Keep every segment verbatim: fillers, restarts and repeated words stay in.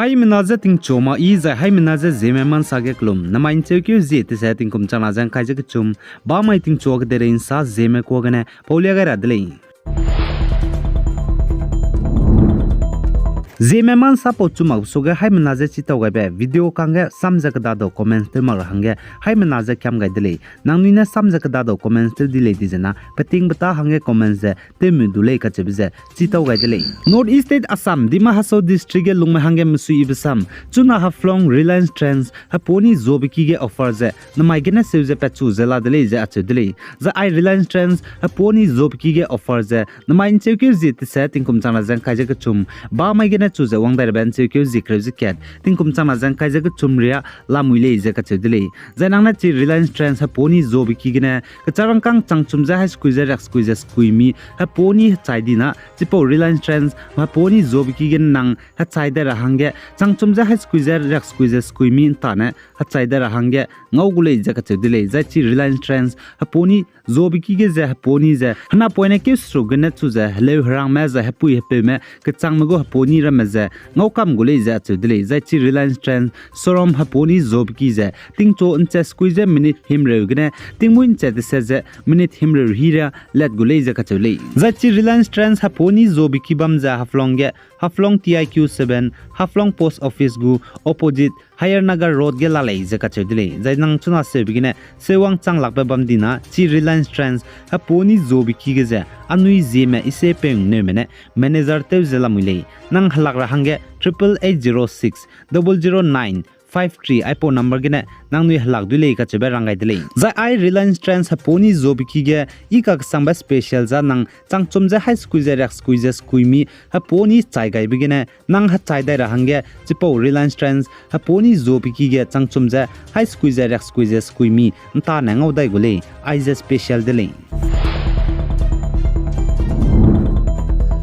Haimena je tingchu ma i zai haimena je Zeme ma nsa ge kelum, namai ncheukeu zie tese tingkum changna ze ngkai ze kechum, bamai tingchu kedeirei nsa Zeme kua gene paulia gai ra de lei. Zeme ma nsa pau chu mak suage haimena je chitau gaibe video kangge sam ze kedadau comments tew mak ra hangge haimena je kiam gai de lei. Nangnui ne sam ze kedadau comments tew di lei di zena, peting beta hangge comments ze tewmu du lei kacheube ze chitau gai de lei. North East State Assam, Dima Hasao District ge lungme hangge mesuibe sam, chuna Haflong Reliance Trends heponi zuabeki ge offer ze namai gene seu ze patchu ze la de lei ze acheu de lei. Zai ai Reliance Trends heponi zuabeki ge offer ze namai ncheukeu zie tese tingkum changna ze ngkai ze kechum, bamai gene chu ze wang dai rabe ncheukeu zie kereu ze kat tingkum changna ze ngkai ze kechum ria lamui lei ze kacheu de lei. Zai nang ne chi Reliance Trends heponi zuabeki gene kecharangkang changchum ze haî sekui ze riak sekui ze sekui mi heponi hechai di na, chipau Reliance Trends heponi zuabeki gene nang hechai dai ra hangge changchum ze haî sekui ze riak sekui ze sekui mi ntane hechai dai ra hangge ngau gu lei ze kacheu de lei. Zai chi Reliance Trends heponi zuabeki ge ze heponi ze henapoine keu seruk gene chu ze heleu herangme zai hepui hepeume kechangme gu heponi ramme ze ngau kam gu lei ze acheu de lei. Zai chi Reliance Trends showroom heponi zuabeki ze tingchu nche sekui ze minute himreu gene tingmui nche tese ze minute himreu hira let gu lei ze kacheu lei. Zai chi Reliance Trends heponi zuabeki bam ze Haflong ge, Haflong T I Q seven, Haflong Post Office gu opposite Hayarnagar Road ge la lei ze kacheu de lei. Zai nang chuna seube gene seuwang chang lakbe bam di na, chi Reliance Trends heponi zuabeki ge ze anui Zeme ise peung neume ne manager tew ze lamui lei. Nang helak ra hangge triple eight zero six double zero nine five three aipau number gene nangnui helak dui lei kacheube rang gai de lei. Zai ai Reliance Trends heponi zuabeki ge i kakesangbe special za nang changchum ze haî sekui ze riak sekui ze sekui mi heponi chai gaibe gene nang hechai dai ra hangge chipau Reliance Trends heponi zuabeki ge changchum ze haî sekui ze riak sekui ze sekui mi ntane ngau dai gu lei, aize special de lei.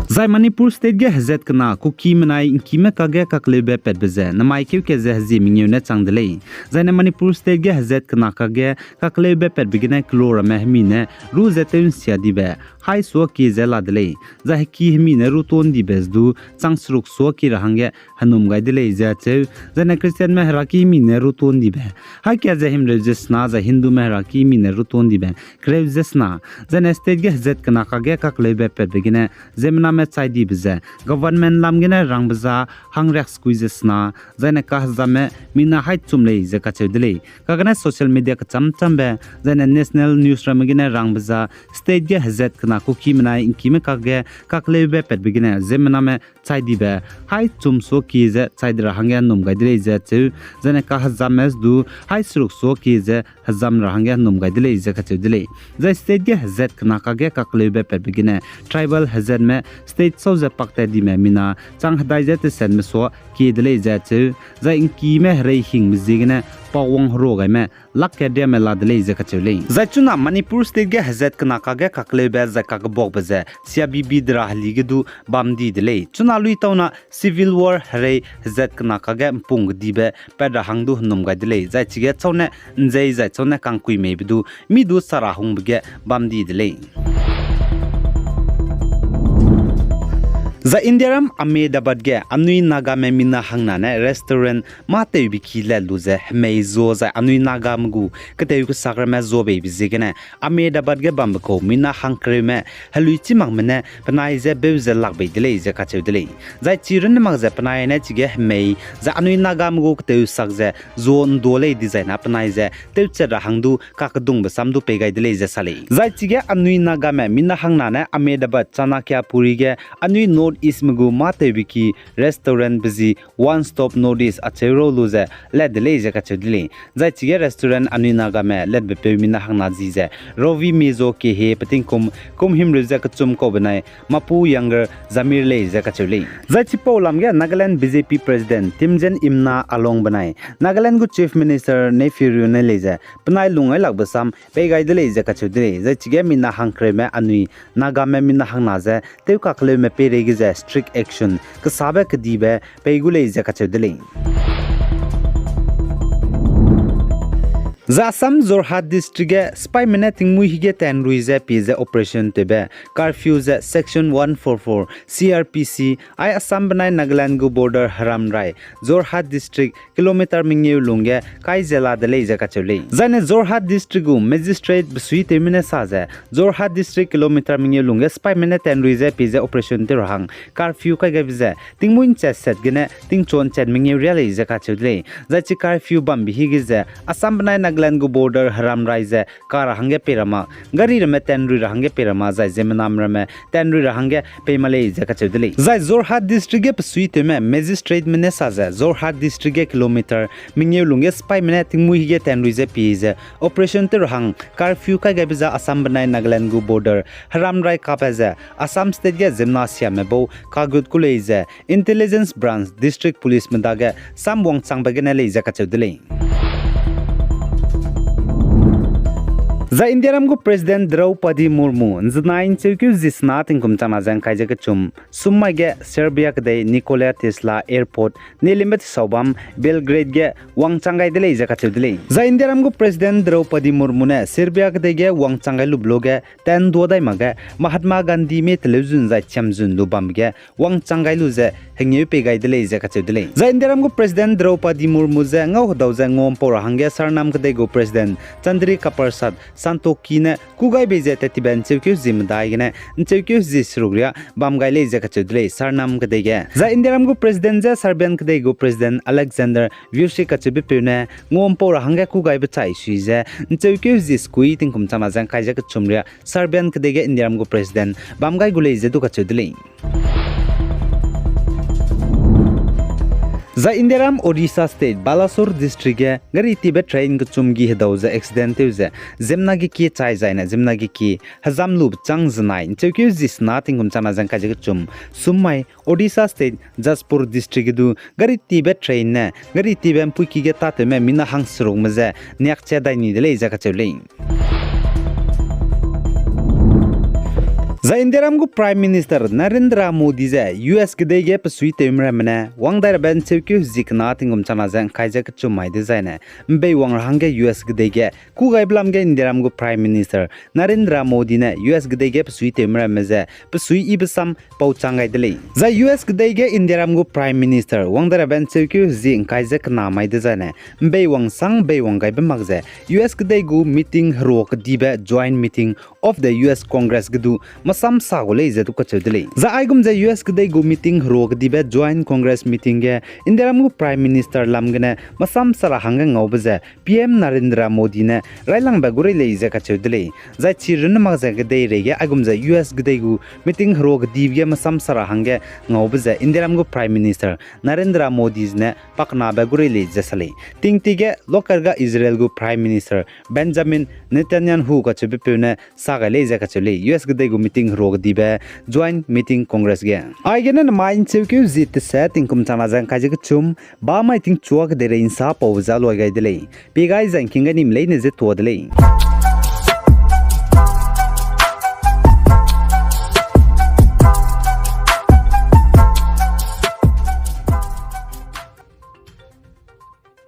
Zai Manipur State ge hezat kena Kuki menai ngkime kakge kakleube patbe ze namai keu kat ze hezie mengeu ne chang de lei. Zaine Manipur State ge hezat kena kakge kakleube patbe gene kelo ramme hemi ne ru ze tew nsia dibe haî suakie ze la de lei. Zai heki hemi ne ru tuâ ndibe ze du chang seruk suakie ra hangge henum gai de lei ze acheu. Zaine Christianme heraki hemi ne ru tuâ ndibe haî kat ze himreu ze sena, zai Hindume heraki hemi ne ru tuâ ndibe kereu ze sena. Zaine state ge hezat kena kakge kakleube patbe gene ziemmename chai dibe ze government lam gene rangbe za hangriak sekui ze sena, zaine kahezamme mina haî chum lei ze kacheu de lei. Kagane social media kecham chambe, zaine national news ramme gene rangbe za state ge hezat kena Kuki menai ngkime kakge kakleube patbe gene ziemmename chai dibe haî chum suakie ze chai de ra hangge henum gai de lei ze acheu. Zaine kahezamme ze du haî seruk suakie ze hezam ra hangge henum gai de lei ze kacheu de lei. Zai state ge hezat kena kakge kakleube patbe gene tribal hezatme state sau ze paktat dime mina chang hedai ze tesetme suakie de lei ze acheu. Zai ngkime herei hingbe ziegene pawang herua gaime lak keriame la de lei ze kacheu lei. Zai chuna Manipur State ge hezat kena kakge kakleube zai kakebakbe ze siabibi de ra heli ge du bam di de lei. Chuna lui tauna civil war herei hezat kena kakge mpung kedibe pat ra hang du henum gai de lei. Zai chige chaune nzei zai chaune kangkuimeibe du mi du sara hungbe ge bam di de lei. Zai Indiaram Ahmedabad ge anui Nagame mina hangna ne restaurant mâ tewbe ki le lu ze hemei zua zai anui Nagame gu ketew kesak ramme zuabeibe ziegene Ahmedabad ge bambe kau mina hangkereume helui chî makme ne penai ze beu ze lak bei de lei ze kacheu de lei. Zai chi runne mak ze penai ne chige hemei zai anui Nagame gu ketew sak ze zua ndua lei dizai na penai ze tewchat ra hang du kakedungbe sam du pei gai de lei ze sa lei. Zai chige anui Nagame mina hangna ne Ahmedabad Chanakyapuri ge anui North Eastme gu mâ tewbe ki restaurantbe zi One Stop North East acheu rau lu ze lat de lei ze kacheu de lei. Zai chige restaurant anui Nagame latbe peu mina hangna zi ze Rovi Mizo Kehe petingkum kum himreu ze kechum kau benai mapu Younger Zamir lei ze kacheu lei. Zai chipau lam ge Nagaland B J P President Timjen Imna Along benai Nagaland gu Chief Minister Neiphiu Rio ne lei ze penai lung ai lakbe sam pei gai de lei ze kacheu de lei. Zai chige mina hangkereume anui Nagame mina hangna ze tew kakeleume peireige ze strict action kesabe kedibe pei gu lei ze kacheu de lei. Zai Assam Jorhat District ge sipaime ne tingmuî hige tanrui ze pie ze operation tewbe curfew ze Section one four four C R P C ai Assam benai Nagaland gu border Hamrai, Jorhat District kilometer mengeu lungge kai ze la de lei ze kacheu lei. Zaine Jorhat District gu magistrate besuitewme ne sa ze, Jorhat District kilometer mengeu lungge sipaime ne tanrui ze pie ze operation tew ra hang curfew kai gaibe ze tingmuî nchat set gene tingchuan chat mengeu riâ lei ze kacheu de lei. Zai chi curfew bambe hige ze Assam benai Nagaland gu border Hamrai ze ka ra hangge pei ra ma, gari ramme tanrui ra hangge pei ra ma, zai ziemmename ramme tanrui ra hangge pei ma lei ze kacheu de lei. Zai Jorhat District ge besuitewme magistratemen ne sa ze, Jorhat District ge kilometer mengeu lungge sipaime ne tingmuî hige tanrui ze pie ze operation tew ra hang curfew kai gaibe ze Assam benai Nagaland gu border Hamrai kabe ze Assam State ge ziemmena siame bau kagut ku lei ze Intelligence Branch District Policeme dage sam wangchangbe gene lei ze kacheu de lei. Zai Indiaram gu President Draupadi Murmu nzenai ncheukeu zi sena tingkum changna ze ngkai ze kechum sum mai ge Serbia kedei Nikola Tesla Airport nelimbe tesau bam Belgrade ge wangchang gai de lei ze kacheu de lei. Zai Indiaram gu President Draupadi Murmu ne Serbia kedei ge wangchang gai lube luge tandua dai makge Mahatma Gandhime teleuzun zai chiamzun lu bambe ge wangchang gai lu ze hengeu pei gai de lei ze kacheu de lei. Zai Indiaram gu President Draupadi Murmu ze ngau hedau ze nguampau ra hangge Sarnam kedei gu President Chandrika Prasad Santokhi ne kû gai bei ze tattibe ncheukeu zi medai gene ncheukeu zi seruk riâ bam gai lei ze kacheu de lei Sarnam kedei ge. Zai Indiaram gu President ze Serbian kedei gu President Aleksandar Vucic kacheubepeu ne nguampau ra hangge kû gaibe chai sui ze ncheukeu zi sekui tingkum changna ze ngkai ze kechum riâ Serbian kedei ge Indiaram gu President bam gai gu lei ze du kacheu de lei. Zai Indiaram Odisha State Balasore District ge gari tibe train kechum gi hedau ze accident tew ze ziemmena ge kie chai zaine ziemmena ge kie hezam lube chang zenai ncheukeu zi sena tingkum changna ze ngkai ze kechum sum mai Odisha State Jajpur District ge du gari tibe train ne gari tibe mpuiki ge tâtewme mina hangserukme ze niakche dai ni de lei ze kacheu lei. Zai Indiaram gu Prime Minister Narendra Modi ze U S kedei ge besuitewme ramme ne wang dai rabe ncheukeu zi kena tingkum changna ze ngkai ze kechum mai dezaine mbeiwang ra hangge U S kedei ge kû gaibe lam ge Indiaram gu Prime Minister Narendra Modi ne U S kedei ge besuitewme ramme ze besuiyibe sam pauchang gai de lei. Zai U S kedei ge Indiaram gu Prime Minister wang dai rabe ncheukeu zi ngkai ze kena mai dezaine mbeiwang sang mbeiwang gaibe mak ze U S kedei gu meeting herua kedibe Joint Meeting of the U S Congress ge du masam sa gu lei ze du kacheu de lei. Zai aigum ze U S kedei gu meeting herua kedibe Joint Congress Meeting ge Indiaram gu Prime Minister lam gene masam sa ra hangge ngaube ze P M Narendra Modi ne railangbe gu rei lei ze kacheu de lei. Zai chi runne mak ze kedeirei ge aigum ze U S kedei gu meeting herua kedibe ge masam sa ra hangge ngaube ze Indiaram gu Prime Minister Narendra Modi ne pakenabe gu rei lei ze sa lei. Tingti ge local ga Israel gu Prime Minister Benjamin Netanyahu kacheubepeu ne sa gai lei ze kacheu lei. U S kedei gu meeting herua kedibe Joint Meeting Congress ge. Aigene nemai ncheukeu zi tese tingkum changna ze ngkai ze kechum, ba mai tingchua kedeirei nsa paube ze luai gai de lei. Pie gai zai ngking gai nim leine ze tua de lei.